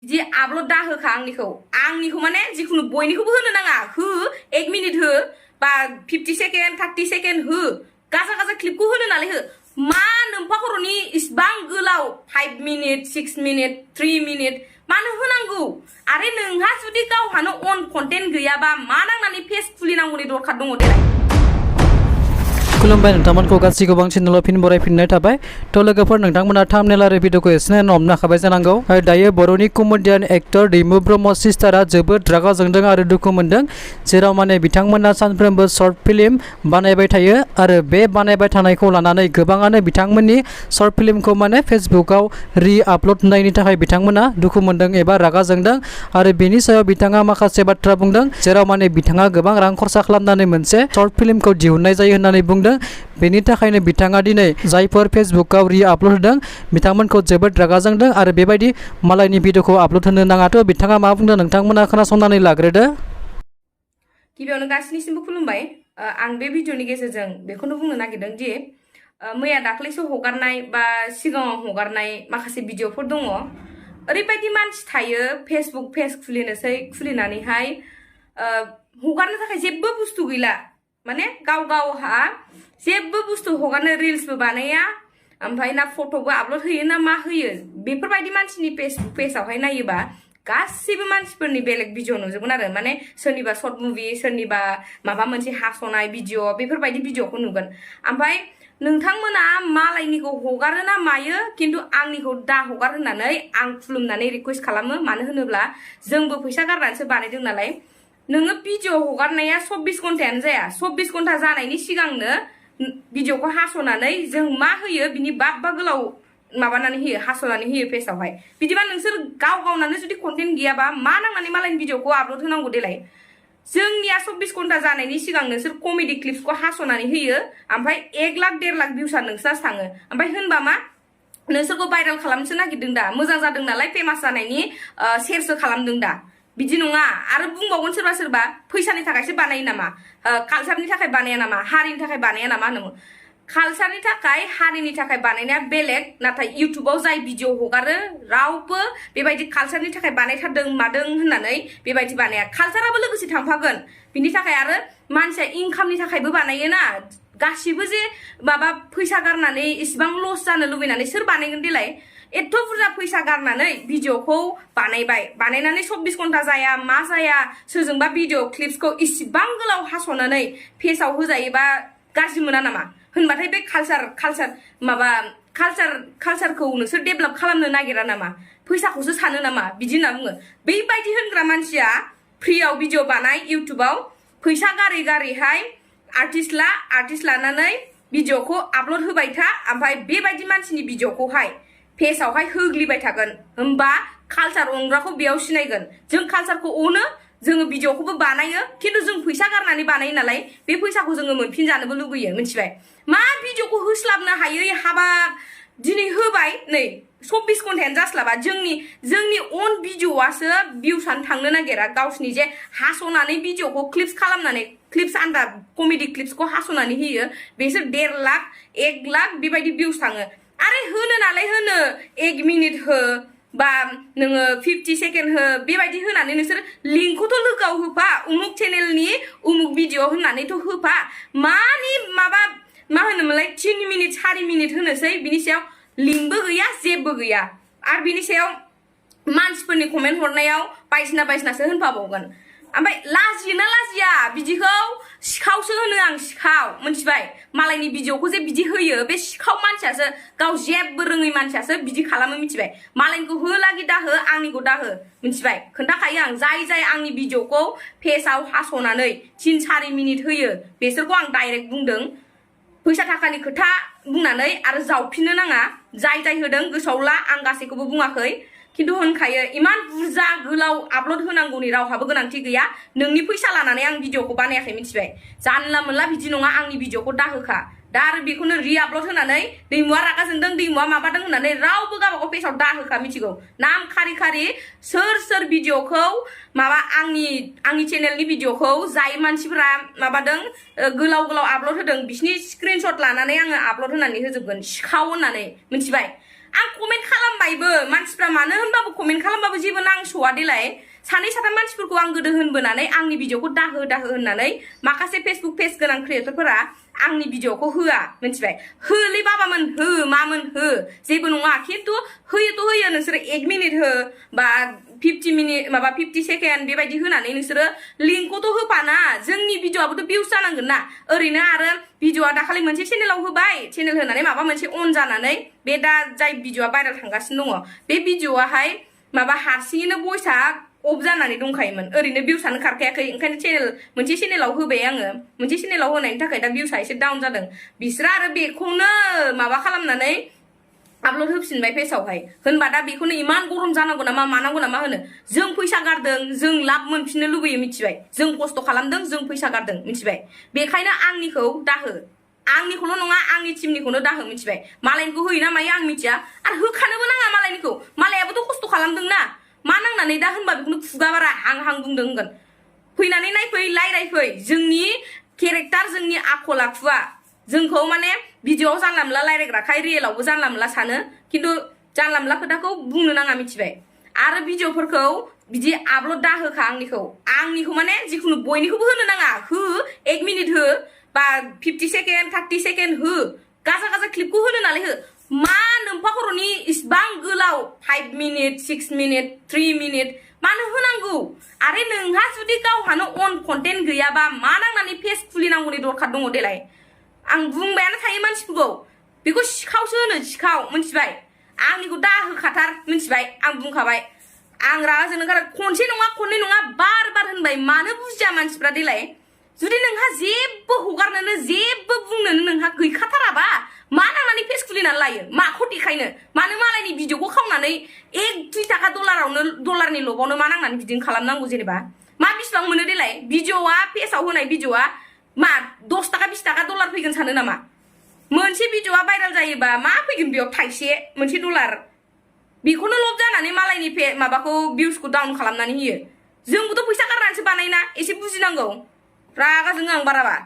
बिदि आपलड दा होखा आंनिखौ माने जिखुनु बयनिखौबो होनो नाङा हो 1 मिनिट हो बा 50 सेकेन्ड 30 सेकेन्ड हो गाजा क्लिपखौ होनो नालाय हो मा नोम्फा खर'नि इसिबां गोलाव 5 मिनिट 6 मिनिट 3 मिनिट मानो होनांगौ आरो नोंहा जुदि गावहानो अन कन्टेन्ट गैयाबा मा नांनानै पेज खुलिनांगौनि दरखार दङ देलाय खुलुमबाय नोंथांमोनखौ गासैखौ बांसिनल' फिन बरायफिननाय थाबाय थ' लोगोफोर नोंथांमोना थाम्बनेल आरो भिडिअखौ एसे नायना खाबाय जानांगौ दायो बर'नि कमेडियान एक्टर दैमु ब्रह्म सिस्टारा जोबोद रागा जोंदों आरो दुखु मोनदों जेराव माने बिथांमोना सानफ्रोमबो शर्ट फिल्म बानायबाय थायो आरो बे बानायबाय थानायखौ लानानै गोबाङानो बिथांमोननि शर्ट फिल्मखौ माने फेसबुकाव रि आपलड होनायनि थाखाय बिथांमोना दुखु मोनदों एबा रागा जोंदों आरो बेनि सायाव बिथाङा माखासे बाथ्रा बुंदों जेराव माने बिथाङा गोबां रां खरसा खालामनानै मोनसे शर्ट फिल्मखौ दिहुननाय जायो होननानै बुंदों बेनि थाखायनो बिथाङा दिनै जायफोर फेसबुकाव रि आपलड होदों बिथांमोनखौ जोबोद रागा जोंदों आरो बेबायदि मालायनि भिडिअखौ आपलड होनो नाङाथ' बिथाङा मा बुंदों नोंथांमोना खोनासंनानै लाग्रोदो गिबियावनो गासैनिसिमबो खुलुमबाय आं बे भिडिअनि गेजेरजों बेखौनो बुंनो नागिरदों दि मैया दाख्लैसो हगारनाय बा सिगाङाव हगारनाय माखासे भिडिअफोर दङ ओरैबायदि मानसि थायो फेसबुक पेज खुलिनोसै खुलिनानैहाय हगारनो थाखाय जेबो बुस्थु गैला माने गावहा जेबो बुस्थु हगारनो रिल्सबो बानाया ओमफ्राय ना फट'बो आपलड होयो ना मा होयो बेफोरबायदि मानसिनि फेसबुक पेजावहाय नायोबा गासिबो मानसिफोरनि बेलेग भिडिअ नुजोबगोन आरो माने सोरनिबा सर्ट मुभि सोरनिबा माबा मोनसे हास'नाय भिडिअ बेफोरबायदि भिडिअखौ नुगोन ओमफ्राय नोंथांमोना मालायनिखौ हगारो ना मायो खिन्थु आंनिखौ दा हगार होननानै आं खुलुमनानै रिकुवेस्ट खालामो मानो होनोब्ला जोंबो फैसा गारनानैसो बानायदों नालाय नोङो भिडिअ हगारनाया 24 घन्टायानो जाया 24 घन्टा जानायनि सिगांनो भिडिअखौ हास'नानै जों मा होयो बिनि बाब्बा गोलाव माबानानै होयो हास'नानै होयो पेजावहाय बिदिबा नोंसोर गावनानो जुदि कन्टेन्ट गैयाबा मा नांनानै मालायनि भिडिअखौ आपलड होनांगौ देलाय जोंनिया 24 घन्टा जानायनि सिगां नोंसोर कमेडि क्लिप्सखौ हास'नानै होयो ओमफ्राय 1 लाख 1.5 लाख भिउसा नोंसोरना थाङो ओमफ्राय होनबा मा नोंसोरखौ भाइरेल खालामनोसो नागिरदों दा मोजां जादों नालाय फेमास जानायनि शेरसो खालामदों दा बिदि नङा आरो बुंबावगोन सोरबा फैसानि थाखायसो बानायो नामा कालचारनि थाखाय बानाया नामा हारिनि थाखाय बानाया नामा होनोमोन कालचारनि थाखाय हारिनि थाखाय बानायनाया बेलेग नाथाय इउटुबाव जाय भिडिअ हगारो रावबो बेबायदि कालचारनि थाखाय बानायथारदों मादों होननानै बेबायदि बानाया कालचाराबो लोगोसे थांफागोन बिनि थाखाय आरो मानसिया इनकामनि थाखायबो बानायोना गासिबो जे माबा फैसा गारनानै इसिबां लस जानो लुबैनानै सोर बानायगोन देलाय एथ' बुरजा फैसा गारनानै भिडिअखौ बानायनानै 24 घन्टा जाया मा जाया सोरजोंबा भिडिअ क्लिप्सखौ इसिबां गोलाव हास'नानै पेजाव होजायोबा गाज्रि मोना नामा होनबाथाय बे कालचारखौ नोंसोर डेभेलप खालामनो नागिरा नामा फैसाखौसो सानो नामा बिदि होनना बुङो बैबायदि होनग्रा मानसिया फ्रियाव भिडिअ बानाय इउटुबाव फैसा गारैहाय आर्टिस्ट लानानै भिडिअखौ आपलड होबाय था ओमफ्राय बेबायदि मानसिनि भिडिअखौहाय पेजावहाय होग्लिबाय थागोन होमबा कालचार अनग्राखौ बेयाव सिनायगोन जों कालचारखौ अनो जोङो भिडिअखौबो बानायो खिन्थु जों फैसा गारनानै बानायो नालाय बे फैसाखौ जोङो मोनफिनजानोबो लुगैयो मिथिबाय मा भिडिअखौ होस्लाबनो हायै हाबाब दिनै होबाय नै 24 घन्टायानो जास्लाबा जोंनि अन भिडिअआसो भिउसानो थांनो नागिरा गावसिनि जे हास'नानै भिडिअखौ क्लिप्स आन्दा कमेडि क्लिप्सखौ हास'नानै होयो बेसोर 1.5 लाख 1 लाख बेबायदि भिउस थाङो आरे होनो नालाय होनो 1 मिनिट हो बा नोङो 50 सेकेन्ड हो बेबायदि होनानै नोंसोर लिंकखौथ' लोगोआव होफा उमुक चेनेलनि उमुक भिडिअ होननानैथ' होफा मानि माबा मा होनोमोनलाय 3 मिनिट 4 मिनिट होनोसै बिनि सायाव लिंकबो गैया जेबो गैया आरो बिनि सायाव मानसिफोरनि कमेन्ट हरनायाव बायदिसिनासो होनफाबावगोन ओमफ्राय लाजियोना लाजिया बिदिखौ सिखावसो होनो आं सिखाव मिथिबाय मालायनि भिडिअखौ जे बिदि होयो बे सिखाव मानसियासो गाव जेबो रोङै मानसियासो बिदि खालामो मिथिबाय मालायनिखौ होलागि दाहो आंनिखौ दाहो मिथिबाय खोन्थाखायो आं जाय आंनि भिडिअखौ पेजाव हास'नानै 3-4 मिनिट होयो बेसोरखौ आं डाइरेक्ट बुंदों फैसा थाखानि खोथा बुंनानै आरो जावफिननो नाङा जाय होदों गोसोआव ला आं गासैखौबो बुङाखै खिन्थु होनखायो इमान बुरजा गोलाव आपलड होनांगौनि रावहाबो गोनांथि गैया नोंनि फैसा लानानै आं भिडिअखौ बानायाखै मिथिबाय जानला मोनला बिदि नङा आंनि भिडिअखौ दाहोखा दा आरो बेखौनो रि आपलड होनानै दैमुआ रागा जोंदों दैमुआ माबादों होननानै रावबो गावबागाव पेजाव दाहोखा मिथिगौ नाम खारि सोर भिडिअखौ माबा आंनि चेनेलनि भिडिअखौ जाय मानसिफोरा माबादों गोलाव आपलड होदों बिसिनि स्क्रिनशट लानानै आङो आपलड होनानै होजोबगोन सिखाव होननानै मिथिबाय आं कमेन्ट खालामबायबो मानसिफ्रा मानो होनबाबो कमेन्ट खालामबाबो जेबो नांस'वा देलाय सानै साथाम मानसिफोरखौ आं गोदो होनबोनानै आंनि भिडिअखौ दाहो होननानै माखासे फेसबुक पेज गोनां क्रिएटरफोरा आंनि भिडिअखौ होआ मिथिबाय होलै बाबामोन हो मामोन हो जेबो नङा खिन्थु होयोथ' होयो नोंसोरो 1 मिनिट हो बा 50 मिनिट माबा 50 सेकेन्ड बेबायदि होनानै नोंसोरो लिंकखौथ' होफाना जोंनि भिडिअआबोथ' भिउस जानांगोन ना ओरैनो आरो भिडिअआ दाखालि मोनसे चेनेलाव होबाय चेनेल होनानै माबा मोनसे अन जानानै बे दा जाय भिडिअआ भाइरेल थांगासिनो दङ बे भिडिअआहाय माबा हारसिङैनो भइसआ अफ जानानै दंखायोमोन ओरैनो भिउसानो खारखायाखै ओंखायनो मोनसे चेनेलाव होबाय आङो मोनसे चेनेलाव होनायनि थाखाय दा भिउसा एसे डाउन जादों बिसोर आरो बेखौनो माबा खालामनानै आपल'ड होफिनबाय पेजआवहाय होनबा दा बेखौनो इमान गरम जानांगौ नामा मानांगौ नामा होनो जों फैसा गारदों जों लाब मोनफिननो लुबैयो मिथिबाय जों खस्थ' खालामदों जों फैसा गारदों मिथिबाय बेखायनो आंनिखौ दाहो आंनिखौल' नङा आंनि टिमनिखौनो दाहो मिथिबाय मालायनिखौ होयोना मायो आं मिथिया आरो होखानोबो नाङा मालायनिखौ मालायाबोथ' खस्थ' खालामदोंना मा नांनानै दा होनबा बेखौनो खुगा बारा हां बुंदों होनगोन फैनानै नायफै रायलायफै जोंनि केरेक्टार जोंनि आखल आखुआ जोंखौ माने भिडिअआव जानला मोनला रायलायग्राखाय रियेलावबो जानला मोनला सानो खिन्थु जानला मोनला खोथाखौ बुंनो नाङा मिथिबाय आरो भिडिअफोरखौ बिदि आपल'ड दाहोखा आंनिखौ माने जिखुनु बयनिखौबो होनो नाङा हो 1 मिनिट हो बा 50 सेकेन्ड 30 सेकेन्ड हो गाजा क्लिपखौ होनो नालाय हो मा नोम्फा खर'नि इसिबां गोलाव 5 मिनिट 6 मिनिट 3 मिनिट मानो होनांगौ आरो नोंहा जुदि गावहानो अन कन्टेन्ट गैयाबा मा नांनानै पेज खुलिनांगौनि दरखार दङ देलाय आं बुंबायानो थायो मानसिफोरखौ बेखौ सिखावसो होनो सिखाव मिथिबाय आंनिखौ दा होखाथार मिथिबाय आं बुंखाबाय आं रागा जोंनो ओंखारो खनसे नङा खननै नङा बार होनबाय मानो बुजिया मानसिफ्रा देलाय जुदि नोंहा जेबो हगारनोनो जेबो बुंनोनो नोंहा गैखाथाराबा मा नांनानै पेज खुलिनानै लायो माखौ देखायनो मानो मालायनि भिडिअखौ खावनानै 1-2 थाखा डलारनि लबावनो मा नांनानै बिदिनो खालामनांगौ जेनेबा मा बिसिबां मोनो देलाय भिडिअआ पेजाव होनाय भिडिअआ मा 10 थाखा 20 थाखा डलार फैगोन सानो नामा मोनसे भिडिअआ भाइरेल जायोबा मा फैगोन बेयाव थाइसे मोनसे डलार बेखौनो लब जानानै मालायनि माबाखौ भिउसखौ डाउन खालामनानै होयो जोंबोथ' फैसा गारनानैसो बानायना एसे बुजिनांगौ रागा जोङो आं बाराबा